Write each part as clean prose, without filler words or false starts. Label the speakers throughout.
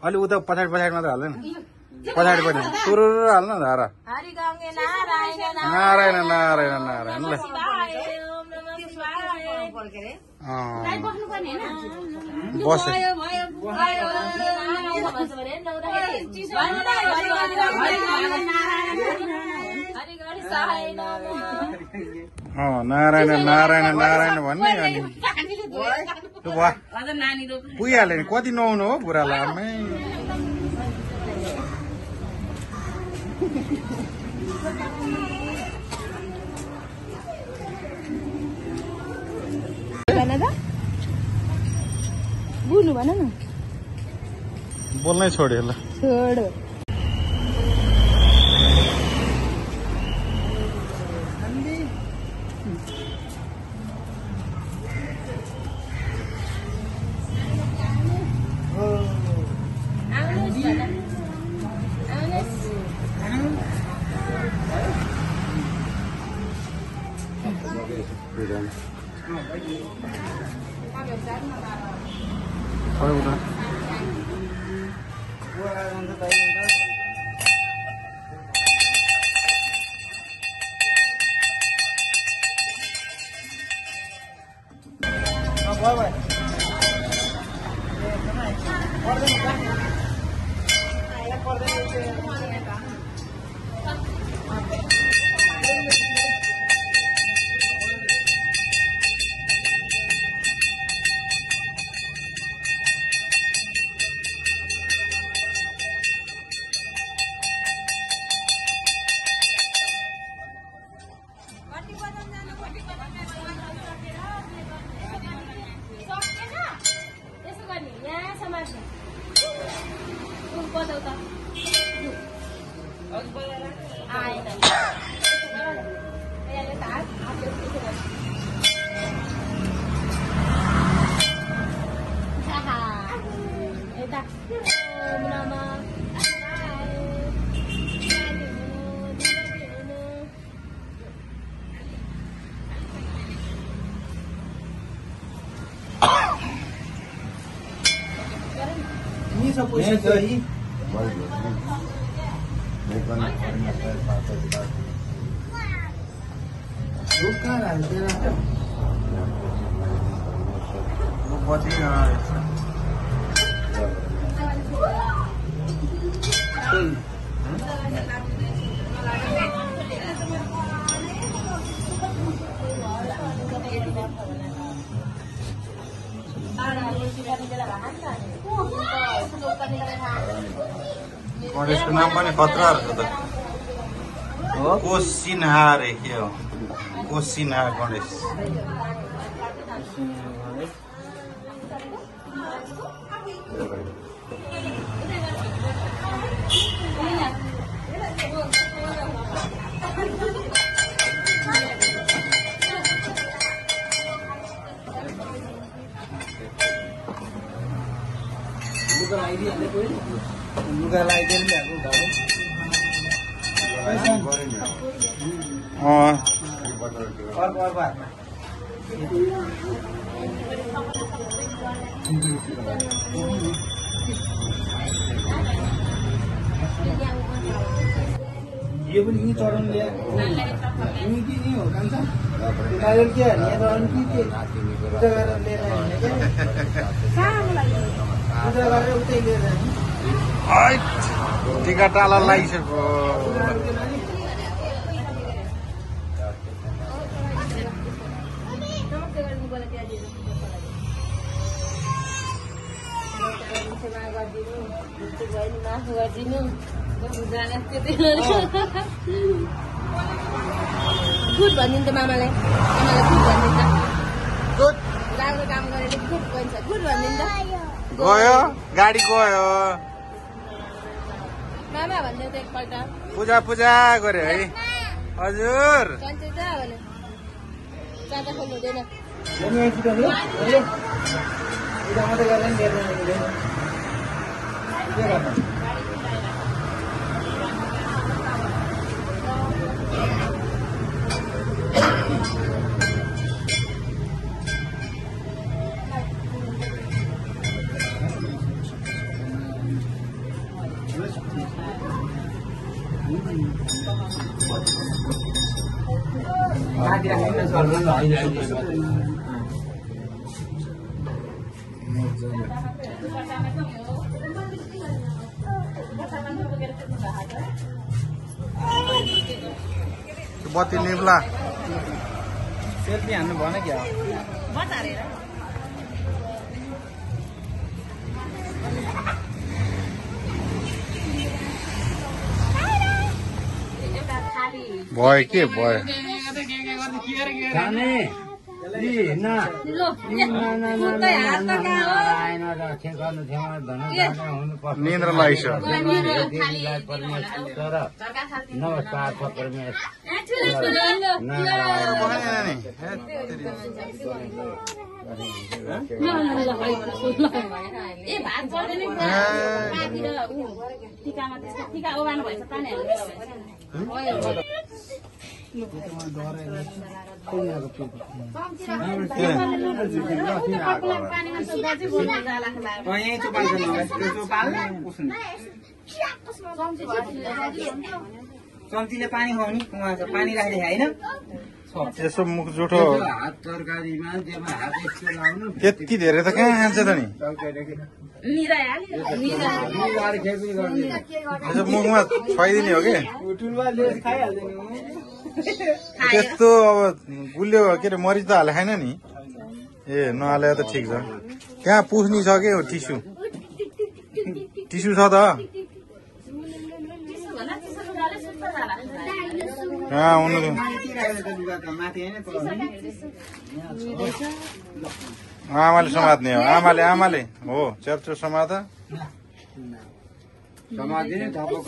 Speaker 1: अलि उता पछाडि मात्र हाल्दैन पछाडि पनि सुरुरु हाल्न धारा नारायण नारायण नारायण ल बस नारायण नारायण नारायण भन्ने अनि पुगिहाल्यो नि कति नुहाउनु हो बुढालाई आमै
Speaker 2: बोल्नु भन न
Speaker 1: बोल्नै छोड्यो ल
Speaker 2: छोड गणेशको नाम पनि खतरा रहेछ त कोसिन्हा रे के हो कोसिन्हा गणेश
Speaker 3: ये पनि यही चढाउनु ल्याए यही कि नि हो कान्छ नारियल के हाल्ने यहाँ चढाउनु कि के पूजा गरेर लिएर आउने क्या सानो लागि पूजा गरेर उतै लिएर आउने
Speaker 1: टिका टाला लागिसक्यो
Speaker 2: गुड भनिदिन्छ मामालाई आमालाई गुड भनिदिन्छ गुड राम्रो काम गरेर गुड भन्छ गुड भनिदिन्छ
Speaker 1: गयो गाडी गयो
Speaker 2: मामा भन्दै त एकपल्ट
Speaker 1: पूजा पूजा गरे है हजुर
Speaker 2: जान्छ त भने चाचा खोल्नु हुँदैन
Speaker 3: मात्रै गरेर नि लिएर जानु
Speaker 1: बत्ती निप्ला
Speaker 3: सेल्फी हान्नु भन क्या
Speaker 1: भयो के भयो निन्द्रा लागिसक्यो
Speaker 4: नमस्कार परमेश्वर
Speaker 3: चम्चीले पानी खुवाउने उहाँ पानी राख्दै होइन
Speaker 1: यसो मुख जुठो
Speaker 4: हात तरकारीमा जेमा हात यस्तो लाउनु
Speaker 1: त्यति धेरै त कहाँ खान्छ त नि यसो मुखमा खुवाइदिने हो कि
Speaker 3: टुलमा लेस खाइहाल्दैन
Speaker 1: त्यस्तो अब गुलियो के अरे मरिच त हाले खाएन नि ए नहाले त ठिक छ कहाँ पुस्नी छ के हो टिस्यु टिस्यु छ त कहाँ हुनु आमाले समात्ने हो आमाले हो च्याप्चो समात
Speaker 4: समाधिने थपको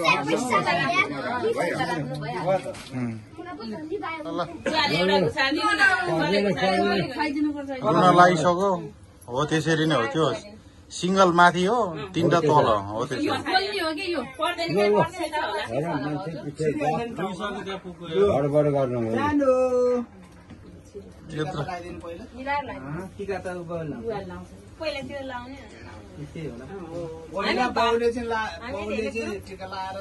Speaker 1: लागिसक्यो हो त्यसरी नै हो त्यो सिंगल माथि हो 3टा तल हो त्यसरी
Speaker 4: हडबड गर्नु
Speaker 3: टिका त पहिला बाउले चाहिँ टिका लाएर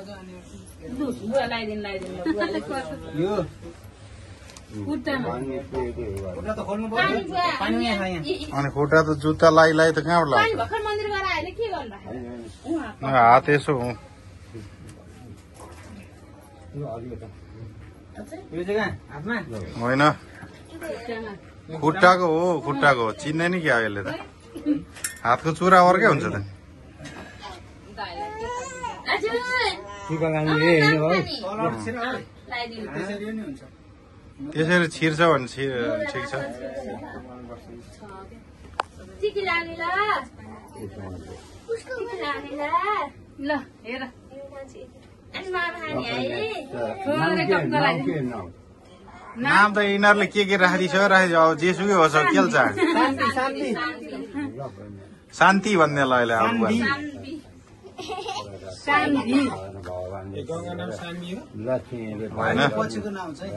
Speaker 3: यो खुट्टा त खोल्नु पर्यो पानी यहाँ
Speaker 1: अनि खुट्टा त जुत्ता लाइ त कहाँबाट लाग्छ हात यसो
Speaker 3: यो चाहिँ कहाँ हातमा
Speaker 1: होइन खुट्टाको हो चिन्ने नि क्या यसले त हातको चुरा अर्कै हुन्छ त
Speaker 4: टिका लाउनु हेर्नु भयो
Speaker 3: त्यसरी नै हुन्छ
Speaker 1: त्यसरी छिर्छ भने ठिक छ नाम त यिनीहरूले के राखिदिन्छ अब जेसुकै होस् के चाहन्छ शान्ति भन्ने ल अहिले अब
Speaker 3: पछिको नाम चाहिँ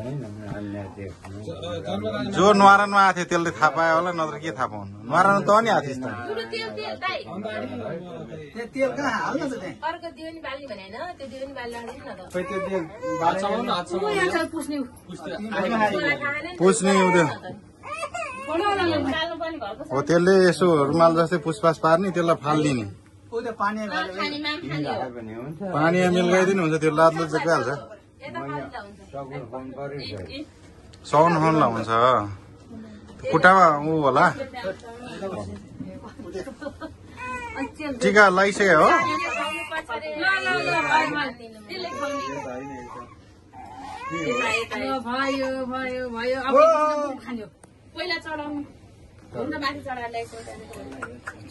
Speaker 1: जो न्वारानमा आएको थियो त्यसले थाहा पायो होला नत्र के थाहा पाउनु न्वारान त नि आएको थियो
Speaker 3: तेल कहाँ हाल्नु त
Speaker 1: पुस्ने हुँदैन हो त्यसले यसो रुमाल जस्तै पुछपाछ पार्ने त्यसलाई फालिदिने पानीमा मिल्गाइदिनु हुन्छ त्यो लाद्लो चाहिँ हाल्छ साउन खाउनलाई हुन्छ खुट्टामा ऊ होला टिका लगाइसक्यो हो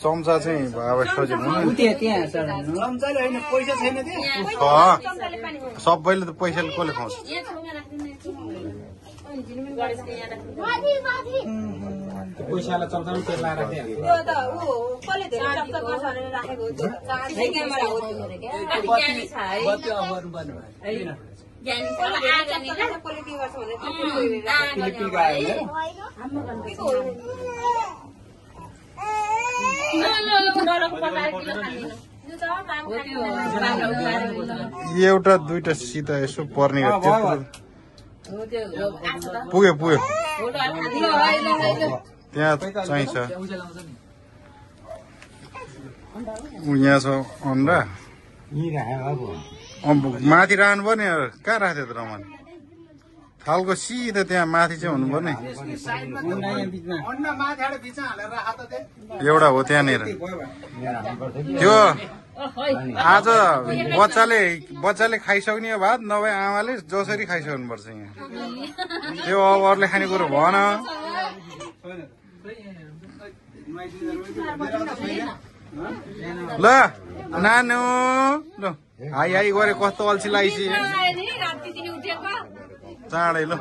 Speaker 1: चम्चा चाहिँ अब सजिलो
Speaker 3: चम्चाले होइन पैसा छैन
Speaker 1: छ सबैले त पैसाले कसले खुवाउँछ
Speaker 3: पैसालाई चम्चामा तेल लाएर
Speaker 1: एउटा दुईटा सिधा यसो पर्ने पुग्यो पुग्यो
Speaker 2: ल
Speaker 1: त्यहाँ चाहिँ छ यहाँ छ अन्डा माथि राख्नु पर्ने कहाँ राख्थ्यो त रमन थालको सिधा त्यहाँ माथि चाहिँ हुनु पर्ने एउटा हो त्यहाँनिर त्यो आज बच्चाले खाइसक्ने हो भात नभए आमाले जसरी खाइसक्नु पर्छ यहाँ त्यो अब अरूले खाने कुरो भन ल नानु ल हाई हाई गरे कस्तो अल्छी लाइसी चाँडै ल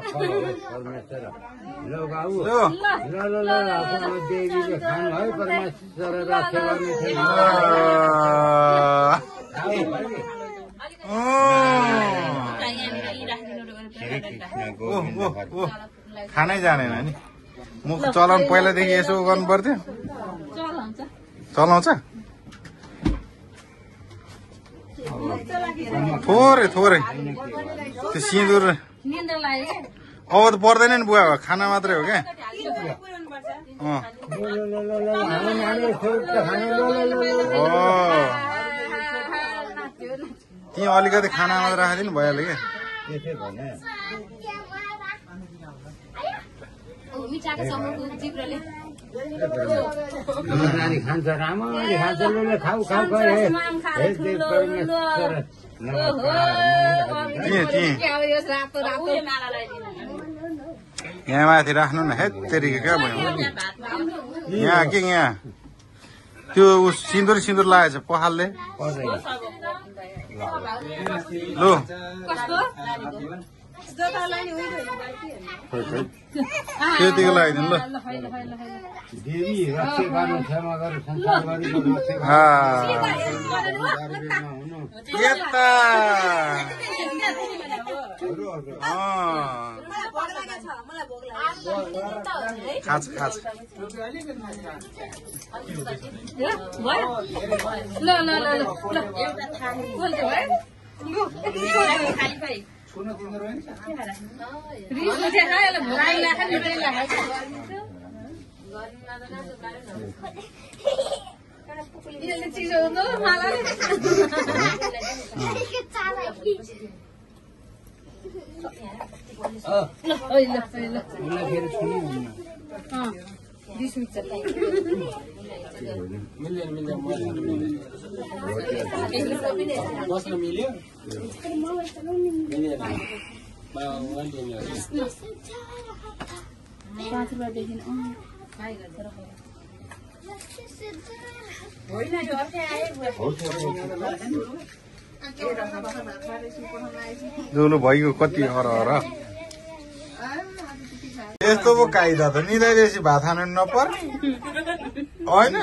Speaker 1: खानै जानेन नि मुख चलाउनु पहिलादेखि यसो गर्नु पर्थ्यो चलाउँछ थोरै थोरै त्यो सिँदुर अब त पर्दैन नि बुवा खाना मात्रै हो क्या त्यहाँ अलिकति खाना मात्र राखिदिनु भइहाल्यो क्या
Speaker 4: खान्छ राम्ररी खान्छ खाऊ खाऊ
Speaker 1: यहाँ माथि राख्नु न हे तेरिको क्या भयो यहाँ के यहाँ त्यो सिन्दुर सिन्दुर लागेछ पखालले लु त्यतिको लगाइदिनु ल खाछ खाछ
Speaker 3: बस्न मिल्यो
Speaker 1: जोलो भइगयो कति हर यस्तो पो कायदा त निदाइदिएपछि भात खानु नपर्ने होइन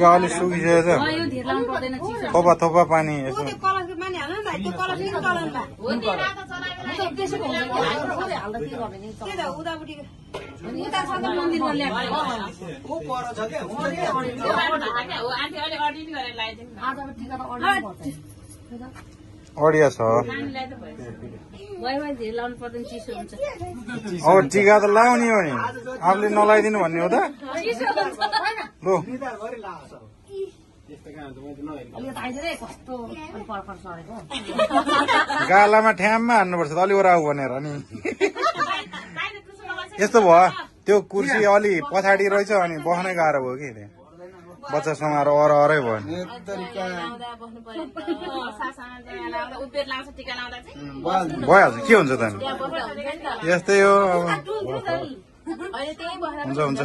Speaker 1: अलिक सुकिसकेछ थोपा थोपा पानी यसो अडिया छ अब टिका त लाउने हो नि आफूले नलाइदिनु भन्ने हो त लु गालामा ठ्याममा हान्नुपर्छ त अलि ओराउ भनेर नि यस्तो भयो त्यो कुर्सी अलि पछाडि रहेछ अनि बस्नै गाह्रो भयो कि बच्चा समाएर अरै भयो नि भइहाल्छ के हुन्छ त यस्तै हो हुन्छ हुन्छ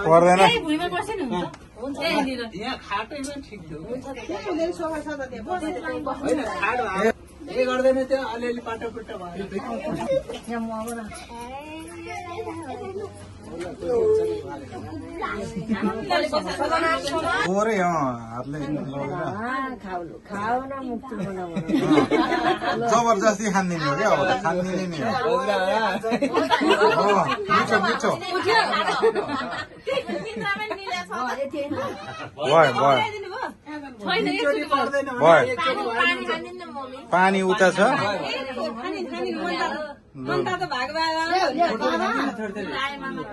Speaker 1: पर्दैन
Speaker 3: गर्दैन त्यो अलिअलि पाटो पुट्टो भयो
Speaker 1: पोरै हातले जबरजस्ती खानिदिने हो क्या अब त खानिदिने नि हो मिठो मिठो पानी उता छ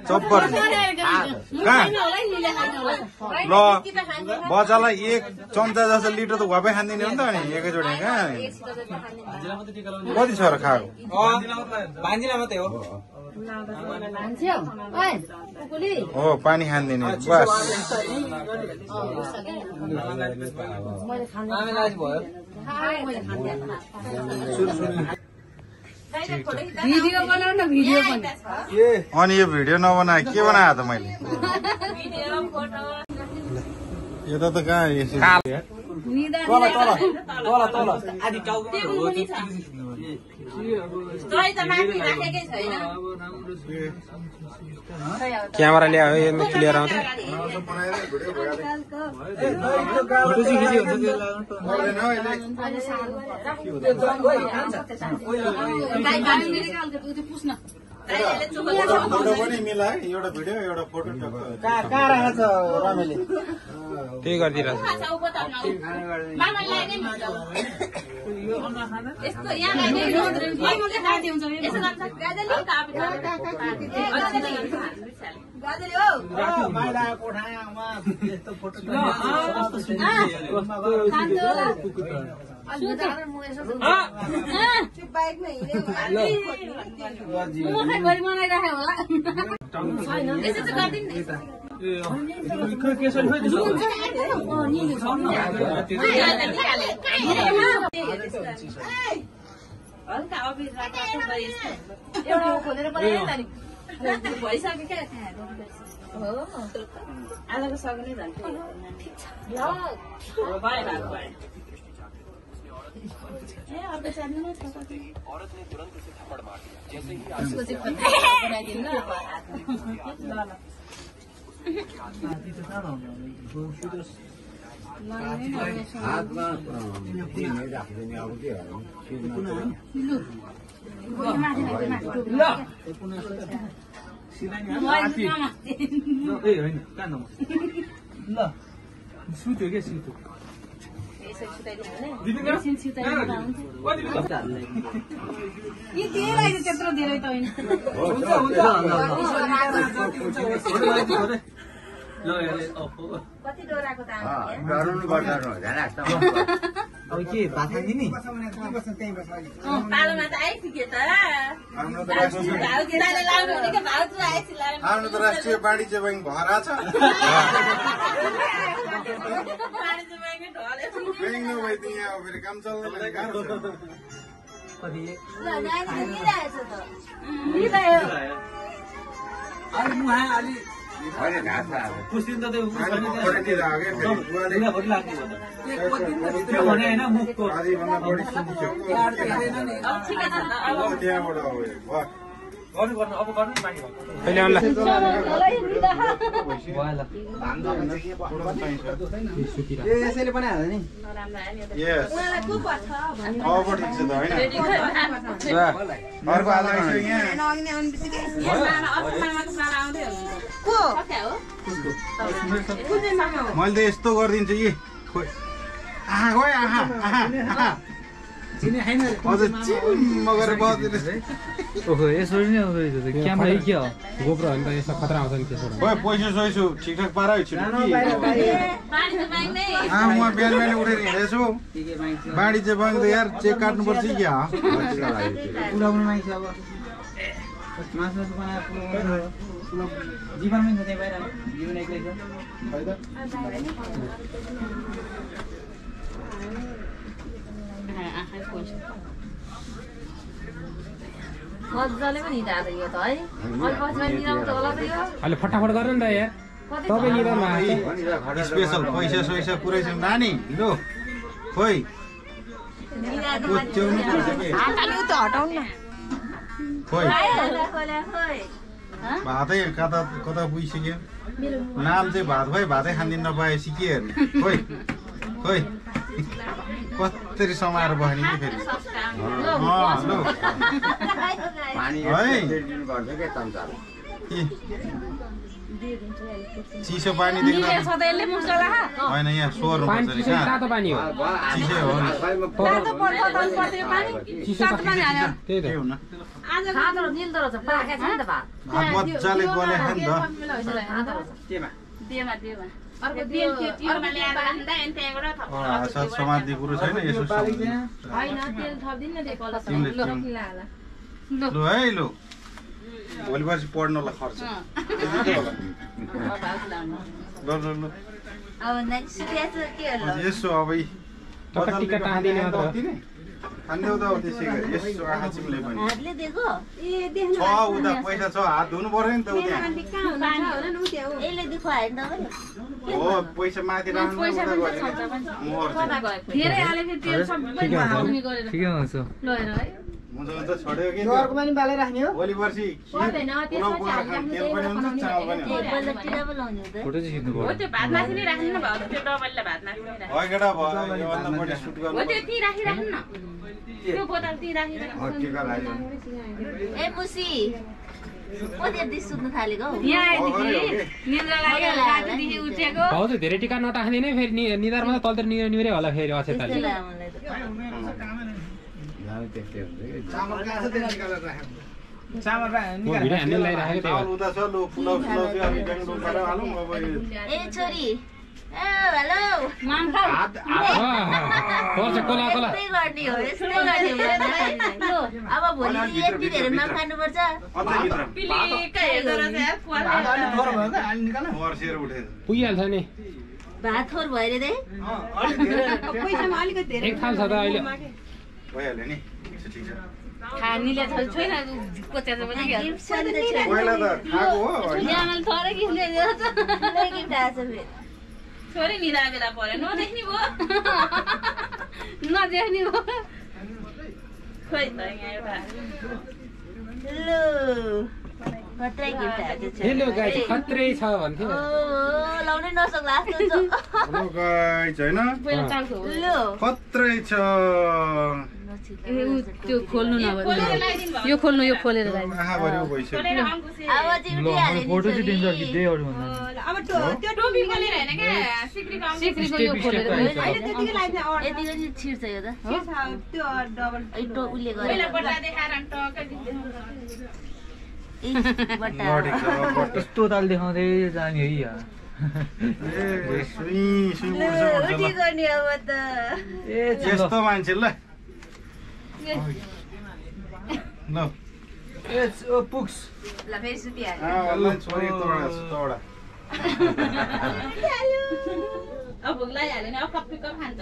Speaker 1: चब्बर ल बच्चालाई 1 चम्चा जस्तो लिटर त भए खानिदिने हो नि त अनि एकैचोटि कहाँ कति छ र खाएको हो पानी खानिदिने बस
Speaker 2: भिडियो बनाऊ न भिडियो पनि
Speaker 1: अनि यो भिडियो नबनाए के बनायो त मैले यता त कहाँ यसो
Speaker 5: क्यामेरा ल्यायो क्लियर आउँछ
Speaker 1: फोटो पनि मिलाए एउटा भिडियो एउटा फोटो
Speaker 3: कहाँ राखेको छ रमेले
Speaker 5: त्यही गरिदिरहेको
Speaker 2: हल्का अबिर एउटा खोलेर बनायो नि भइसक्यो क्या हो आजको सक्ने जान्छ
Speaker 4: हातमा राखिदिने अब के
Speaker 3: सुत्यो क्या सुत्यो
Speaker 2: त्यत्रो धेरै त होइन कति डोराको त
Speaker 4: डराउनु पर्छ
Speaker 3: अब के भात खाइदिने
Speaker 2: पालोमा त आइपुग्यो त
Speaker 1: हाम्रो त राष्ट्रिय वाणिज्य बैंक भरा छ बैंक नभए यहाँ फेरि काम चल्दैन गाह्रो
Speaker 3: यसैले बनाइहाल्छ नि
Speaker 1: अर्को आज मैले त यस्तो गरिदिन्छु कि आहा गयो आहा अझ चिम्म गरेर बस्दिनुहोस्
Speaker 5: ओहो यसरी नै आउँदो रहेछ क्यामेरा के हो गोप्रो हो नि त यसमा खतरा आउँछ नि त्यसो
Speaker 1: खोइ पैसा सैसो ठिकठाक पारा छु म बिहान बिहान उठेर हिँडेछु वाणिज्य बैंक त यार चेक काट्नुपर्छ कि क्या
Speaker 3: पुऱ्याउनु माग्छ अब मासु बनाएर जीवनमै छ त्यही बाहिर जीवन एक्लै छ
Speaker 2: मजाले पनि हिँडाएको यो त है अहिले निराउँछ होला त यो
Speaker 5: अहिले फटाफट गर्नु नि त यार तपाईँ निराउनु
Speaker 1: स्पेसल पैसा सैसा पुरै छ नानी लु खोइ
Speaker 2: हटाउनु न
Speaker 1: खोइ भातै कता कता पुगिसक्यो नाम चाहिँ भात भयो भातै खाँदिन नपाएपछि के हेर्ने खोइ खोइ कसरी समाएर बस्ने कि फेरि लु
Speaker 4: पानी
Speaker 1: है
Speaker 4: गर्छ के चम्चा
Speaker 1: चिसो पानी देख्दा होइन यहाँ सोर्नुपर्छ नि कहाँ
Speaker 5: तातो पानी हो
Speaker 1: चिसै हो नि
Speaker 5: त्यही त
Speaker 1: हुन भात मजाले गले खायो नि त समात्ने कुरो छैन यसो लु है लु भोलि पर्सि पढ्नलाई खर्च यसो अब
Speaker 5: टिका टाँदिने मात्र
Speaker 1: खान्देऊ त त्यसै गरी यसो आँखा चिम्ले पनि छ उता पैसा छ हात धुनु पर्यो नि त उता हो पैसा माथि राख्नु
Speaker 5: ठिकै हुन्छ
Speaker 1: हुन्छ हुन्छ छोड्यो कि
Speaker 3: अर्को पनि बालै राख्ने हो
Speaker 1: भोलि पर्सि तेल पनि हुन्छ चामल पनि
Speaker 5: फोटो चाहिँ खिच्नु पर्यो
Speaker 1: है केटा भयो योभन्दा बढी सुट गर्नु
Speaker 4: टिका लाग्यो
Speaker 5: भाउ चाहिँ धेरै टिका नटाख्दिने फेरि निधारमा त तलतिर निहुरे होला फेरि अछेताले
Speaker 3: चामल
Speaker 5: भिडियो हामीले लगाइराखेको त्यही
Speaker 1: चामल उता छ लु फुलाउ फुलाउ चाहिँ हामी ट्याङ्डो पारेर हालौँ अब पर्छ कोला कोला वर्सेर उठेछ
Speaker 5: पुगिहाल्छ नि
Speaker 2: भात थोर भयो रे
Speaker 5: एक थाल छ त अहिले
Speaker 1: भइहाल्यो नि ठिक छ
Speaker 2: खानीले छैन कोच्याछ पनि
Speaker 1: पहिला त खाएको हो होइन
Speaker 2: आमाले थोरै किन्दै छोरी निदा बेला पर्यो नदेख्ने भयो नदेख्ने भयो खोइ त यहाँ एउटा खत्रै गिफ्ट आएको
Speaker 5: हेलो गाइस खत्रै छ भन्थ्यो
Speaker 2: लाउनै नसक्ला जस्तो
Speaker 1: हेलो गाइस हैन खत्रै छ
Speaker 2: त्यो खोल्नु न यो खोल्नु यो खोलेर
Speaker 1: आहा भरि भइसक्यो
Speaker 5: फोटो चाहिँ डेन्जर खिच्दै अरु भन्दा
Speaker 2: अब त्यो टोपी खोलेर हैन के सिक्रीको यो खोलेर हैन त्यतिकै लाग्छ यतिकै नि छिर्छ यो त हो त्यो डबल टो उले गरे पहिला बट्टा देखाएर टकै
Speaker 5: यस्तो ताल देखाउँदै जाने है यार
Speaker 1: ए सुई सुई उड्छ
Speaker 2: गर्ने अब त
Speaker 1: यस्तो मान्छे ल ल
Speaker 3: इट्स पुक्स
Speaker 2: ल फेरि सुतिहाल्यो
Speaker 1: अनलाइन छोरी तोडा
Speaker 2: अब भोक लागिहाल्यो नि अब कफी कप खान्छ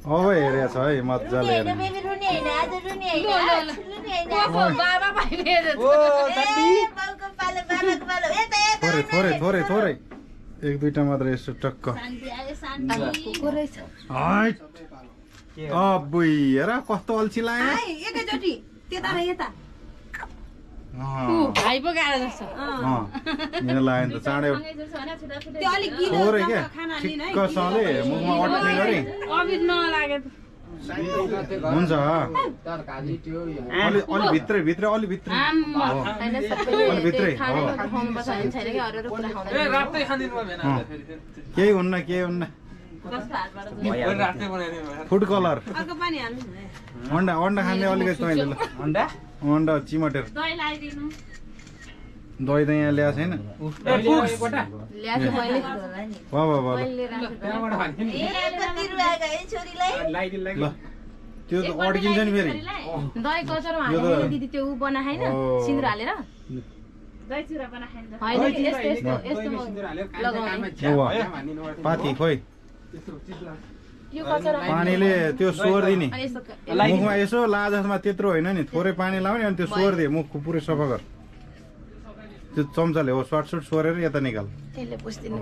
Speaker 1: अब हेरेछ है मजाले हेर्नु
Speaker 2: बेबी रुनी हैन आज रुनी हैन रुनी हैन बाबा भाइले
Speaker 3: ओ तन्डी
Speaker 2: बाउको पालो बाबाको पालो यता
Speaker 1: थोरै थोरै थोरै थोरै एक दुईटा मात्र यसो टक्क
Speaker 2: शान्ति आयो शान्ति को रहेछ
Speaker 1: हाइट अबुई हेर कस्तो अल्छी लाग्यो
Speaker 2: एकैचोटी त्यता र यता
Speaker 1: अँ
Speaker 2: भाइ पो गाह्रो जस्तो
Speaker 1: यहाँ लाग्यो नि त चाँडै
Speaker 2: त्यो अलिक गिलो
Speaker 1: थोरै क्या ठिक्कसँगले मुखमा अट्ने गरी
Speaker 2: अभि नलागे
Speaker 1: हुन्छ अलि अलि भित्रै भित्रै अलि भित्रै अलि भित्रै हो केही हुन्न केही हुन्न फुड कलर अन्डा अन्डा खाने अलिकति तैँले ल अन्डा चिमटेर दही त यहाँ ल्याएको छैन ल त्यो त अड्किन्छ नि फेरि
Speaker 2: दही कचरो हालेर दिदी त्यो उ बना हैन सिन्दुर हालेर दही चुरा बना हैन हैन यस्तो यस्तो लगाउने
Speaker 1: पाती खोइ
Speaker 2: यो कचरो
Speaker 1: पानीले त्यो सोहोर दिने मुखमा यसो लाजमा त्यत्रो होइन नि थोरै पानी लाउने अनि त्यो सोहोर दिए मुखको पुरै सफा गर त्यो चम्चाले हो सर्ट सर्ट सोरेर यता निकाल
Speaker 2: त्यसले पुस्दिनु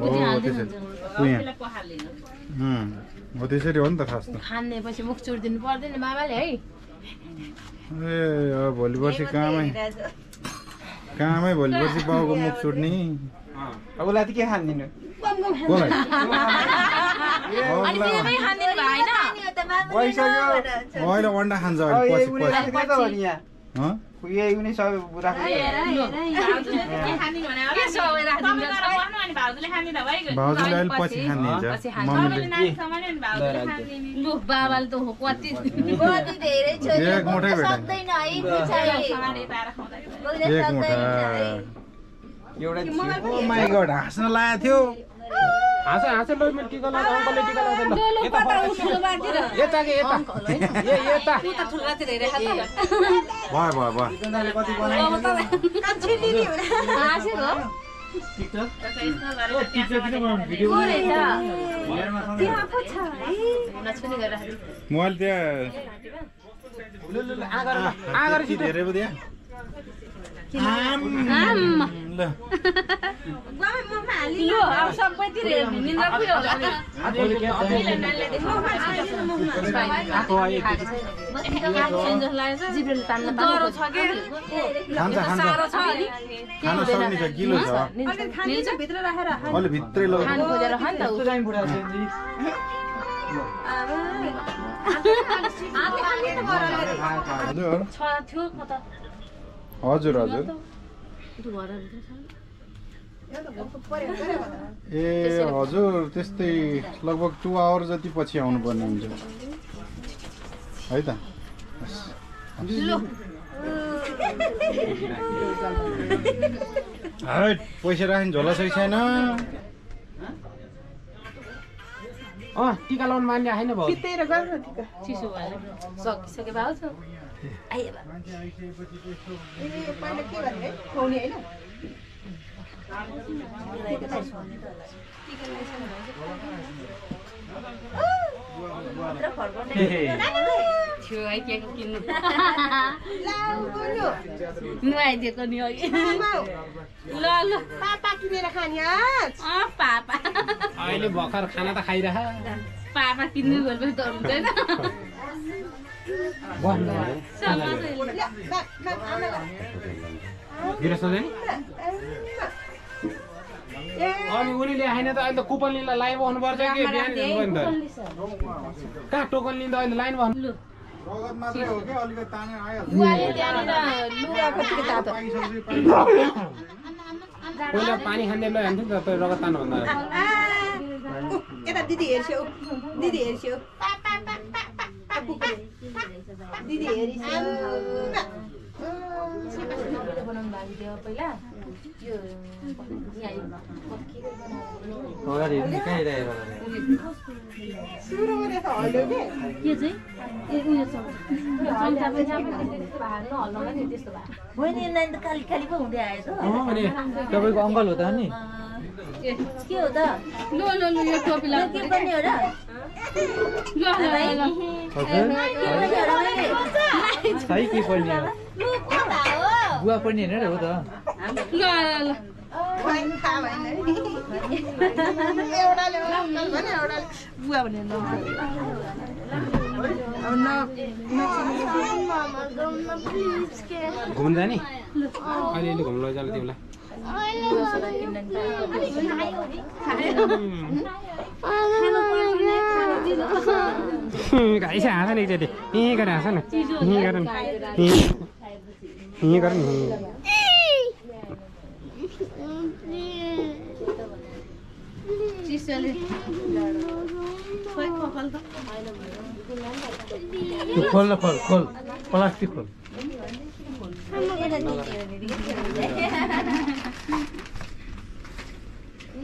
Speaker 1: हो त्यसरी हो नि त खास त
Speaker 2: खानेपछि मुख चुर्दिनु पर्दैन बाबाले है
Speaker 1: ए अब भोलि पर्सि कामै कामै भोलिपर्सि बाउको मुख छुट्ने
Speaker 3: अब उसलाई त के खानिदिनु
Speaker 1: कसलाई
Speaker 2: अनि तिमीमै खानिदिनु भयो हैन
Speaker 3: भइसक्यो
Speaker 1: अहिले अन्डा खान्छ अहिले पछि पछि
Speaker 3: राखिदिएको त हो नि यहाँ
Speaker 1: हँ
Speaker 3: यही पनि सबै राखिदिएको
Speaker 1: भाउजूले अहिले पछि खानिदिन्छ मम्मीले
Speaker 2: लु बाबाले त हो कति
Speaker 1: एक मुठै भेट्यो एक मुठा
Speaker 3: एउटा
Speaker 1: ओ माई गॉड हाँस्न लागेको थियो
Speaker 5: हाँस हाँस ल मेरो टिका लगाउँदा अङ्कलले टिका लगाउँदा ल यता यता के यता यता
Speaker 1: भयो भयो भयो
Speaker 3: तिनीहरूले कति बनाइदिन्छ
Speaker 1: मोबाइल त्यहाँ
Speaker 5: आगर
Speaker 1: धेरै पो त्यहाँ ल
Speaker 2: लु अब सबैतिर निन्द्रा पुग्यो होला जिब्रेल तान्न डरो छ के
Speaker 1: खान्छ खान्छ
Speaker 2: सारो छ अनि
Speaker 1: खान सक्ने छ गिलो छ
Speaker 3: भित्र राखेर
Speaker 1: अलि भित्रै लौ
Speaker 2: खान खोजेर खान त
Speaker 3: कस्तो जाइम बुढा सेन्जी
Speaker 1: हजुर
Speaker 2: छ थियो कता
Speaker 1: हजुर हजुर ए हजुर त्यस्तै लगभग 2 आवर जति पछि आउनु पर्ने हुन्छ है त हैट पैसा राख्ने झोला सही छैन
Speaker 5: टिका लाउनु मान्ने हैन भयो
Speaker 2: चिसो भएर सकिसके भाउ छ आइए बा थियो है के किन्नु नुहाइदिएको नि अघि ल ल
Speaker 6: पापा किनेर खाने
Speaker 2: पापा
Speaker 5: अहिले भर्खर खाना त खाइरह
Speaker 2: पापा किन्नु गएपछि त हुँदैन
Speaker 5: अनि उनीले आएन त अहिले त कुपन लिँदा लाइन बस्नु पर्छ कि बिहान त कहाँ टोकन लिँदा अहिले लाइन बस्नु
Speaker 1: रगत मात्रै हो के अलिकति तानेर आइहाल्छ
Speaker 2: बुवाले त्यहाँनिर लुगा कतिको तातो
Speaker 5: पहिला पानी खाँदै लैहाल्थ्यो नि त त्यो रगत तान्नुभन्दा
Speaker 6: यता दिदी हेर्छौ दिदी हेर्छौ दिदी हेरिछौ
Speaker 2: बनाउनु भएको थियो पहिला त्यो
Speaker 6: सुरुमा देख हल्यो के
Speaker 2: के चाहिँ ए उयो छ सन्ता पनि भाग्नु हल्लामा नि त्यस्तो भयो
Speaker 7: होइन यो नानी त काली काली पो हुँदै आयो त
Speaker 5: अनि तपाईँको अङ्कल हो त नि
Speaker 2: ए
Speaker 7: के हो त
Speaker 2: लो लो लो यो टोपी
Speaker 7: यो
Speaker 2: लाउ
Speaker 7: के पनि हो र
Speaker 2: ल ल ल
Speaker 5: खै के पर्ने हो बुवा पर्ने होइन र हो त
Speaker 2: ल ल
Speaker 6: भएन थाहा भएन एउटाले अङ्कल भने एउटाले बुवा भने ल अब न
Speaker 5: घुम्नु जाने अलिअलि घुम्नु लैजानु तिमीलाई गाइस हाँस न एकचोटि यहीँ गरेर हाँस न यहीँ गर यहीँ गर नि
Speaker 2: चिसोले खोइ कपाल त
Speaker 5: खोल न खोल खोल प्लास्टिक खोल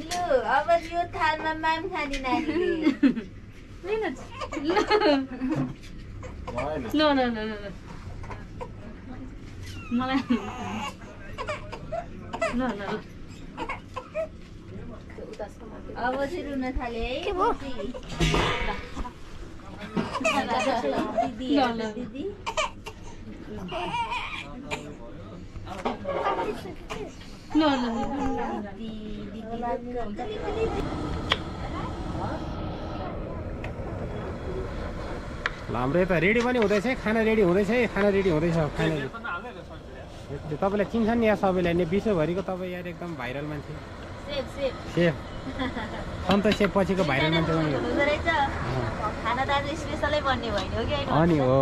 Speaker 7: लु अब यो थालमा माम खाने नानीले
Speaker 2: ल ल ल ल मलाई ल ल ल
Speaker 7: अब चाहिँ रुन थाले है दिदी दिदी
Speaker 2: ल ल
Speaker 5: हाम्रो यता रेडी पनि हुँदैछ खाना रेडी हुँदैछ खाना रेडी हुँदैछ फाइनली तपाईँलाई चिन्छ नि यहाँ सबैलाई नि विश्वभरिको तपाईँ यार एकदम भाइरल मान्छे सेफ सन्तोष सेफ पछिको भाइरल मान्छे पनि हो
Speaker 7: खाना त आज स्पेसलै बन्ने होइन हो कि
Speaker 5: अनि हो